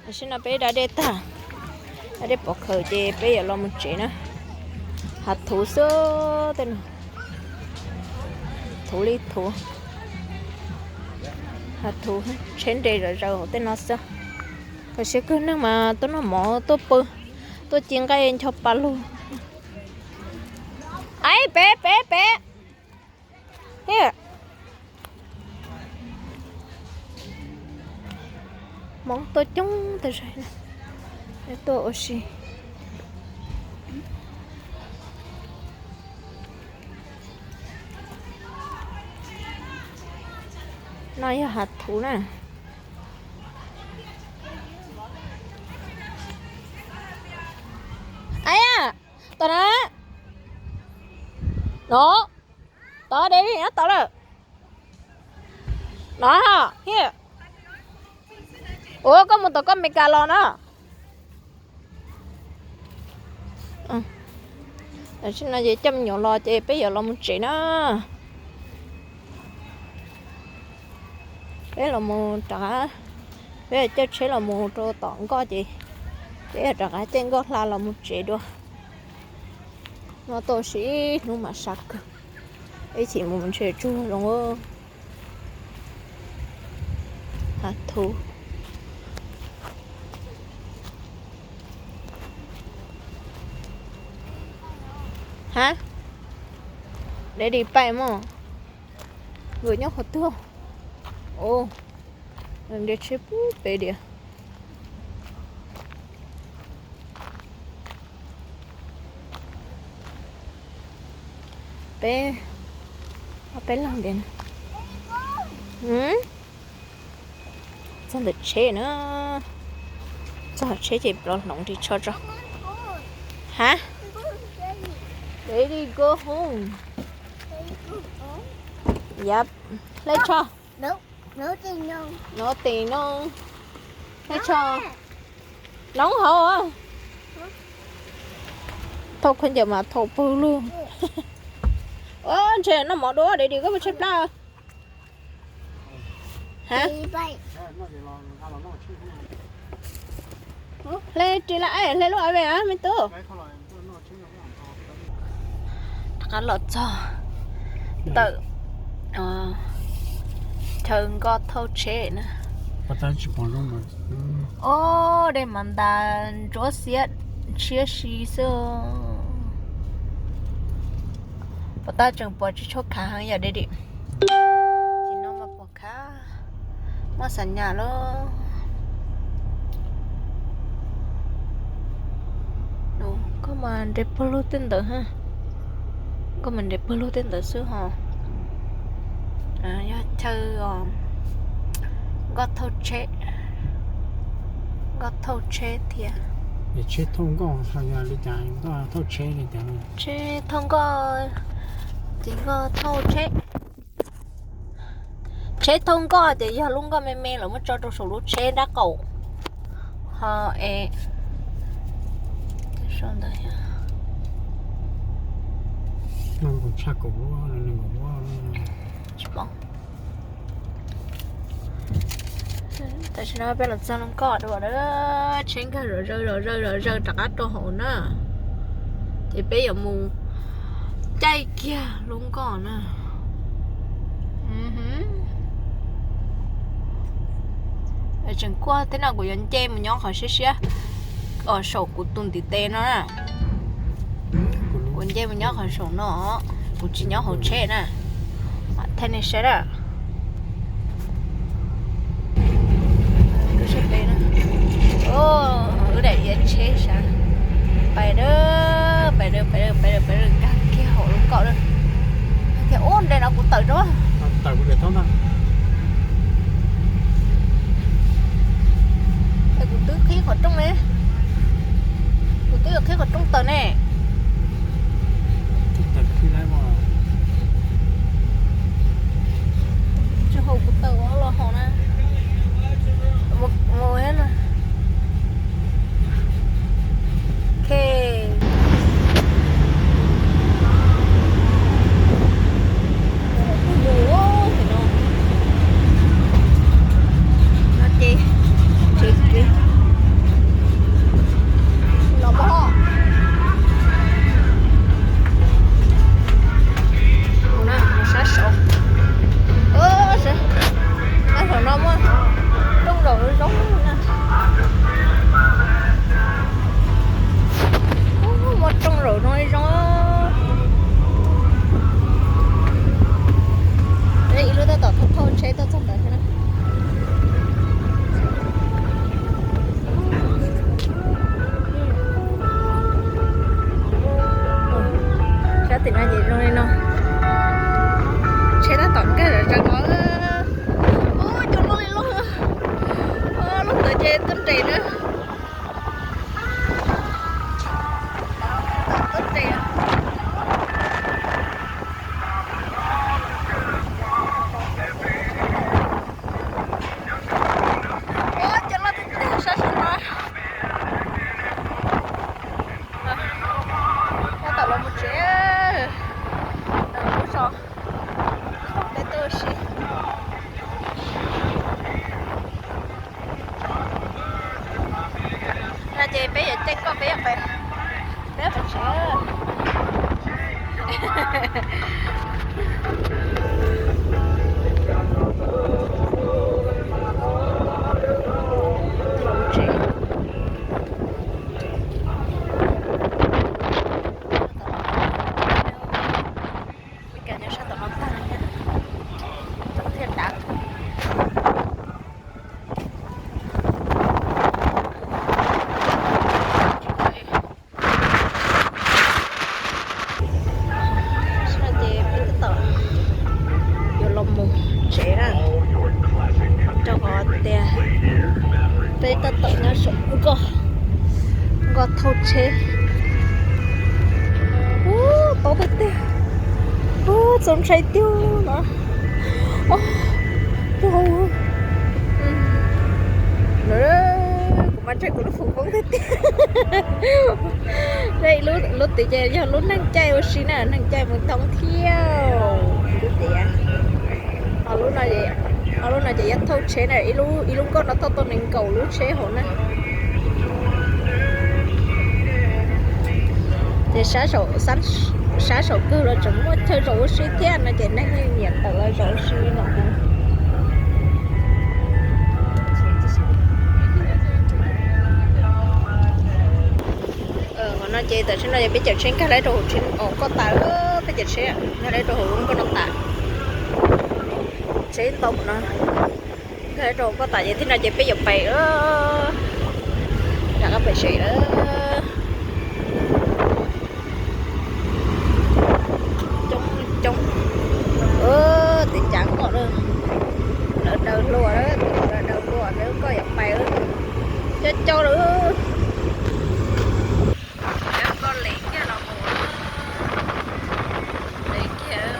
Tam sim no peb da dej tag, da dej pov khaws ces peb yuav los mus tsev na. Hav thuv xwb tej no, thuv li thuv, hav thuv tsheb nres zom zaws hauv tej no xwb. Kho siab kawg, neeg mas tuaj noj mov tuaj pw, tuaj ci nqaij ncho pa lug. Aib, pem pem pem. Hmoob tuaj coob tas zog, tuaj ua si. No yog hav thuv na. Aib, tom no, no, tod de li nyob tod lawm. No, ua koj mus tom koj Meskas los na. Tam sim no ces coj me nyuam los ces peb yuav los mus tsev na. Peb los mus rov qab, peb coj tsheb los mus rau tom nkoj ces peb rov qab caij nkoj hla los mus tsev dua. No tau sis ib hnub mas sab kawg, ib chim mus ntshe tsuag zoo. Hav thuv. Hab, Daddy pais mog, nkawd nyob qhov twg? Nws nres tsheb pub pem diam. Peb, peb leeg ntiag. Txog ntawm tsheb na, txog tsheb ces los hloov ris tsho tso. Hab, ready go home. Yep. Hle tsho. No, no, no. Hle tsho. Noob hauv. Thauj khaub ncaws mas thauj pawg lug. Ntshe noj mov dua, Daddy koj mus tshaib plab. Hab, hle ris lawm, hle lub iPad me tub. Rov qab los txog ntawm chaw nkoj thauj tsheb na. Ob, dej mas ntas ntsuab xiab tshiab si xwb. Pom tab tseem pom tsis tshua khav heev yom Daddy. Tim no mas pom khav, muaj xas nyas lawm. Koj mas nres pawg lug tej ntawd, koj mas nres pawg lug tej ntawd xwb ho. Yog chaw nkoj thauj tsheb, nkoj thauj tsheb thiab. Tsheb thauj nkoj yog li cas, nkoj thauj tsheb li cas? Tsheb thauj nkoj, ces nkoj thauj tsheb. Tsheb thauj nkoj ces yog lub nkoj me me lawv muab tso rau saum lub tsheb nrab qaum. Ho es, tshaj kaum lub, tsis paub. Tam sim no peb los txog lub nkoj dua, tsheb nkag zom zaws zom zaws zom zaws rov qab rau hauv na. Ces peb yuav mus caij kiag lub nkoj na. Tseem kuaj thiab no, kuv yuav nce mus nyob qhov siab siab, saum kuv tus ntiv tes no na. Kuv nce mus nyob qhov saum no, kuv tsis nyob hauv tsheb na. Mam thaij nej saib na. Wb daim iav tsheb sav, pais dawb pais dawb pais dawb pais dawb pais dawb nkag kiag hauv lub nkoj lawm. Tias ub, nres no kuv tawm rau. Kuv twb qhib qhov rooj ne, kuv twb yuav qhib qhov rooj tawm ne. Tsis haum kuv tawm los haum na. Mus, mus thiab na. Ok. Mus, mus, mus, no. No ces, ces, ces Ces na, cov loj tiag tiag sab sab no. Tab tom los mus tsev, lub zos peb tuaj si. No ces peb yuav caij koj peb yuav pais, peb pais tsev. Ua cas nyob sab tom no tag thiab dav. Ces peb tab tom yuav los mus tsev na, rau qhov tias peb tab tom nyob saum nkoj, nkoj thauj tsheb. Ub, tau tiag tiag. Ub, txaus ntshai tiag no. Ub, kuv mas ntshai kuv lub foom foob tiag tiag. Lub twg ces yog lub neeg caij ua si na, neeg caij mus thoob thiab lub tiag. Ho lub no ces yog thauj tsheb na, ib lub nkoj no thauj tau nees nkaum lub tsheb hauv na. Ces sab saum kawg los tseem muaj chaw zaum ua si thiab no ces neeg yeej nyiam tawm los zaum ua si no. Qhov no ces tam sim no ces peb cawm tsheb nkag lawm rau hauv tsheb, nkoj tas, peb cawm tsheb nkag lawm rau hauv nkoj no tas. Tsheb ntau no nkag lawm rau hauv nkoj tas ces tib no ces peb yuav pais, rov qab pais tsev lawm. Coob coob, tes cav nkoj lawm, lawv daws hlua, lawv daws hlua lawv koj yuav pais, coob coob lawm. Nkoj le kiag los mus, le kiag.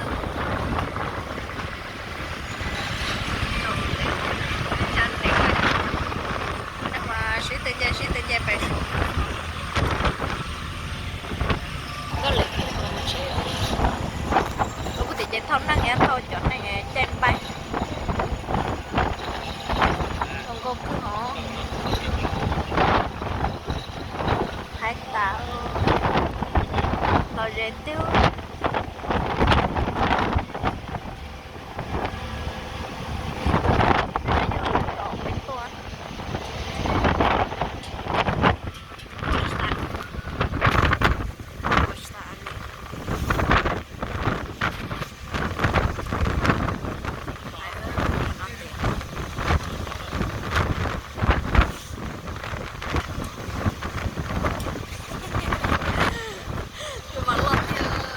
Sib tw nce sib tw nce pais saum. Nkoj le kiag los mus tsev. Lub puag tim ces thauj neeg thiab thauj cov neeg caij npaij. Zoo nkauj kawg hov. Haib tas, lom zem tiag. Tus mas loj tiag.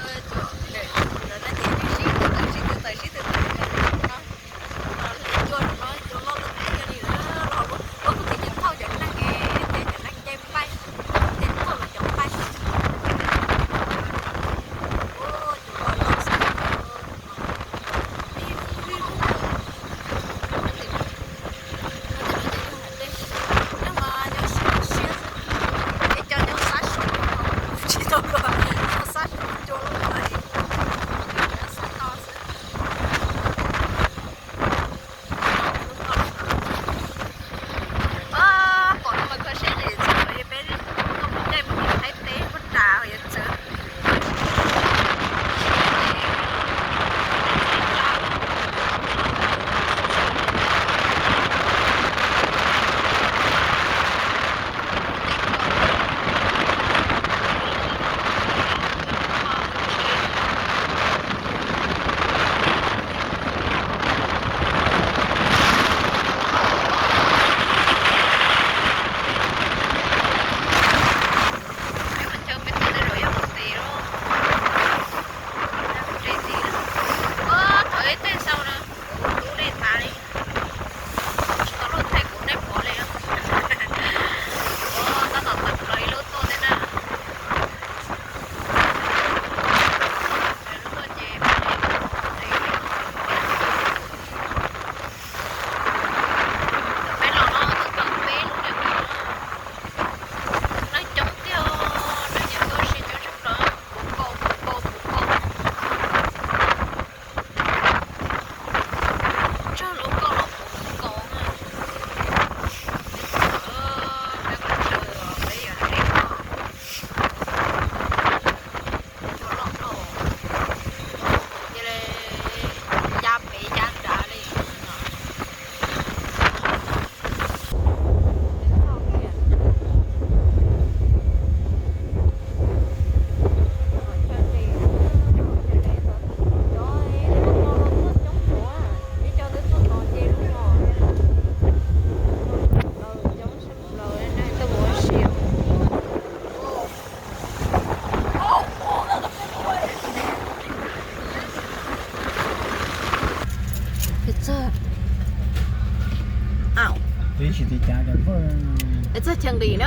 Chaw nqis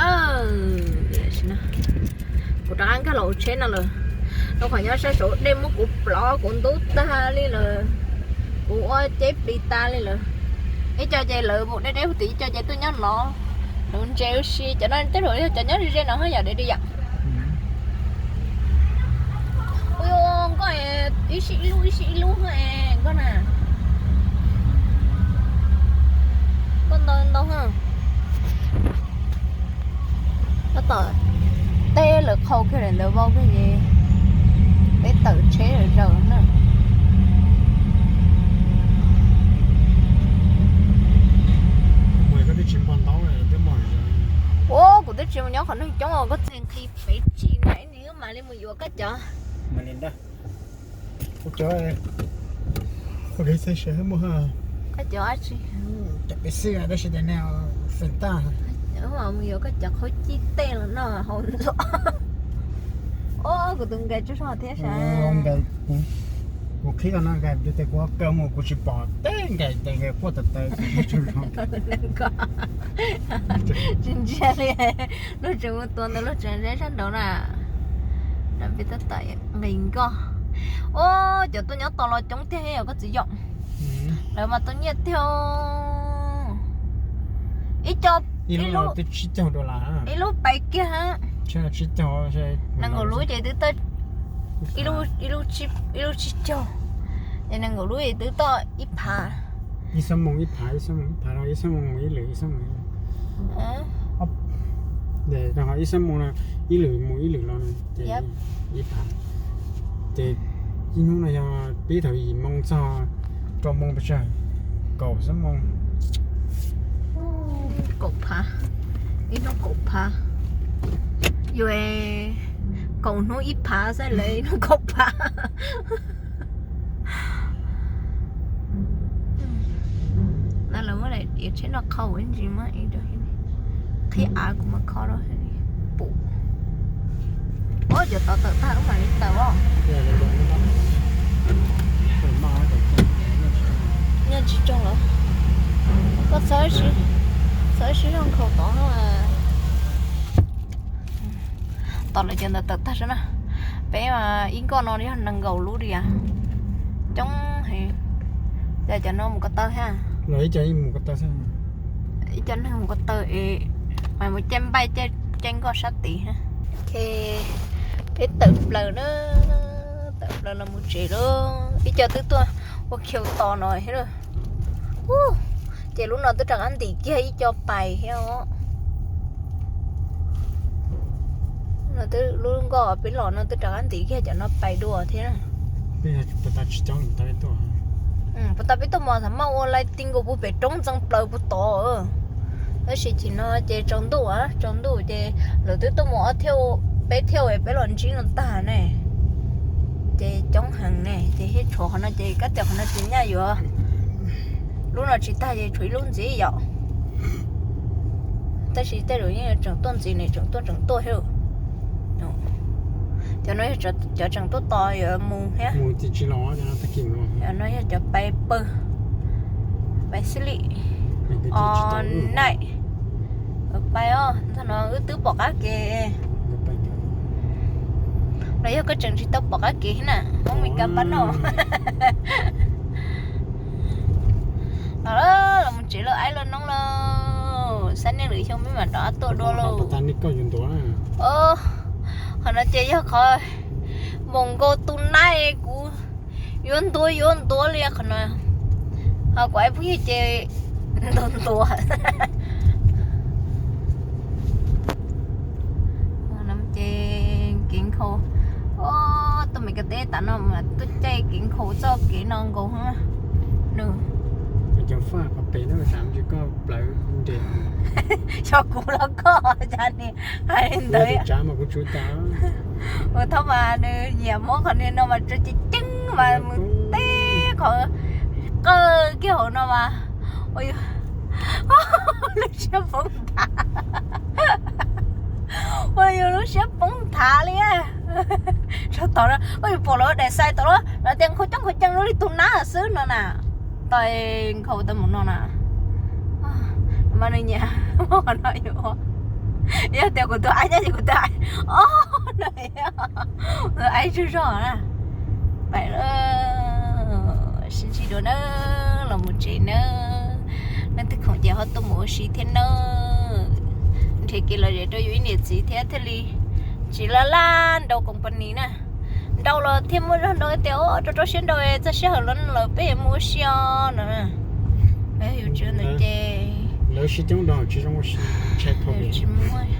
na, kuv rov qab nkag los ua tsheb no lawm. Rau qhov nyob sab saud dej muab kuv plov kuv ntub tag li lawm. Kuv ua ceb plis tas li lawm. Ib co ces lawv mus deb deb puag tim, ib co ces tuaj nyob no. Nuv ntses ua si, cov no tej zaum yog cov nyob ze ze no haj yam deb di yam. Ua nkoj ib sij ib lub ib sij ib lub nkoj na. Nkoj ntau ntau. Tab tom teb lawv qhau kiag lawm ntawd vau kiag ces peb tawm tsheb lawm zaws na. Ua kuv twb tsis mus nyob qhov neeg coob os, koj txiv nqhis pem tsim na, ib nim mam li mus yuav koj cov. Koj cov, koj cov dab tsi? Cov peb xwb tab sis cov no feem taj. Mus yuav koj cov qhaub cij tej los noj haus ntxuav. Os, kuv tus nkais tsaug zog thiab sav. Kuv qhib no nkais tes kuv kaw mus kuv tsis pom teb nkais tes nkais quaj tawv tawv. Tsis ntsia li, luag tseem mus tua ntawd luag tseem zeb sab nraud na. Peb tab tom nqis nkoj. Os, cov tuaj nyob tos los coob tiag os koj txiv yom. Lawv mas tau nyiaj tiag. Ib co, ib lub twb tsib caug dollar, ib lub pais kiag. Nees nkaum lub ces twb tau ib lub tsib caug, ces nees nkaum lub ces twb tau ib phav. Ib xuab moos ib phav, ib xuab moos ib phav, ib xuab moos mus ib lwm, ib xuab moos ib lwm. Ib xuab moos no, ib lwm mus ib lwm los ces ib phav. Ces ib hnub no yog pib thaum yim moo txog rau moo pes tsawg? Kaum xuab moos. Kaum phav, ib hnub kaum phav. Yuav kaum hnub ib phav xwb, lawv ib hnub kaum phav. No lawv muab daim tsheb no qhau ib ntsis mas, qhib av kuv mam kho rau pum. Os, cov tod tawm tag wb mam li tawm os. Nyob tsis tsoog los koj txhawb, txhawb sib zog nkhaus tod no. Tos lawv cov ntawd tawm tag saib na. Peb ib nkoj no yog nees nkaum lub diam, coob heev. Ces cov no mus ko taw thiab. Ib co neeg mus ko taw es mas mus caij npaij caij nkoj sab tid. Peb tawm plaws na, tawm plaws los mus tsev lawm. Ib co twb tuaj ua khiu tos no thiab. Ces lub no twb rov qab ntim kiag ib co pais thiab os. Lub nkoj peb los no twb rov qab ntim kiag cov no pais dua thiab. Puas tau peb tuaj mos, thaum maj ua lai ti nkaus puag pem roob ntxeev plaws puag tod. Tab sis chim no ces tsaus ntuj, tsaus ntuj ces lawv twb tuaj mus ob thiaj, peb thiaj es peb los ntsib no tag ne. Ces coob heev ne, ces thiaj tshuav qhov no ces kab tias qhov no ces nyaj yuav, lub no tsis tag ces tshuav ib lub ntxiv yom. Tab sis tej zaum yeej tseem tuaj ntxiv ne, tseem tuaj tseem tuaj thiab. Cov no yog cov tseem tuaj tos yuav mus thiab. Cov no yog cov pais pawg, pais xib lim, o naim. Pais os, ntawm no wb twb pom qab kev. Los yog koj tseem tsis tau pom qab kev thiab na, Hmoob Mes Kas pab noj. Los, los mus tsev lawm, aib lawm noob lawm, xab niaj lwm xyoo peb mam rov qab tuaj dua lauj. Qhov no ces yog qhov mus nkaus tus naib kuv yuav ntuav yuav ntuav li qhov no. Ho kuv aib phooj ywg ces ntuav ntuav. Ces kev nkhaus, tuaj Mes Kas teb tas no mas tuaj caij kev nkhaus txoj kev no nkaus. Nws cov faj qhov pem no tas tsis koj plawv nres. Xyov kuv los koj cas ni hais li ntawd. Tsav mas kuv tsuav tas. Ua thaub mas nws nyiam muab qhov niag no mas tsuav ceev ceev mas mus teb qhov qawg kiag hauv no mas, ua yus lub siab poob nthav, ua yus lub siab poob nthav li. Tsaug tom no, koj yuav pom lawv daim xais tom no, lawv tias nkhaus coob nkhaus ceev zoo li tus nab xwb no na. Tos nkhaus tau mus no na, mas nws nyiam muab qhov no yuav ua. Yog tias kuv tus aib nyob ces kuv tus aib, o, no, tus aib zog zog na. Pais lawm, sib ntsib dua na, los mus tsev na. Leej twg khoom ces ho tuaj mus ua si thiab na. Nrhiav kev lom zem rau yus ib niam txiv thiab thiaj li tsis laj laj nrau company na. Nrau los thiaj muaj zog nrau tias, o, rau rau siab nrau, txog sij hawm los lawm peb yuav mus ua si os no. Yus tsis ua ntawd ces lawv sib coob nrau tsis zoo ua si, ntshai thaum tsis muaj.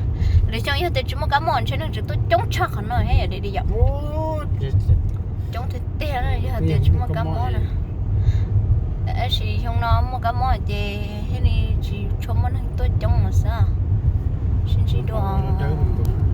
Lwm xyoo yog tias tsis muaj kab mob ntshe neeg tseem tuaj coob tshaj qhov no thiab yom, Dej Dej yom. Coob tiag tiag yog tias tsis muaj kab mob na. Tab sis xyoo no muaj kab mob ces thiaj li tsis tshua muaj neeg tuaj coob no xwb. Sib ntsib dua.